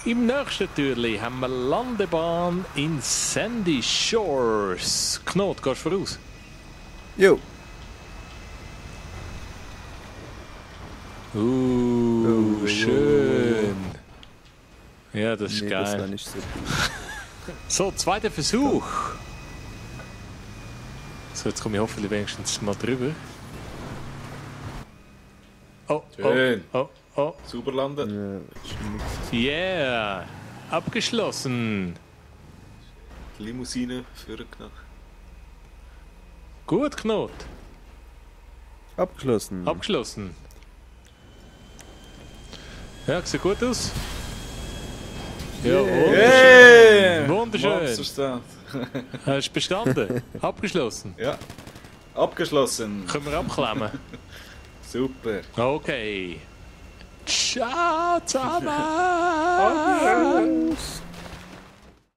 Im nächsten Türli haben wir Landebahn in Sandy Shores. Knot, gehst du voraus? Jo. Schön. Ja, das ist Nee, geil. das war nicht so gut. So, zweiter Versuch. So, jetzt komme ich hoffentlich wenigstens mal drüber. Oh, Schön. oh, oh, oh. Super landen. Ja, schon nix. Yeah. Abgeschlossen. Die Limousine vorgenommen. Gut, Knot. Abgeschlossen. Abgeschlossen. Ja, sieht gut aus. Ja, Hey! wunderschön. Monsterstart. Hast du bestanden? Abgeschlossen. Ja. Abgeschlossen. Können wir abklemmen? Super. Okay. Ciao zusammen!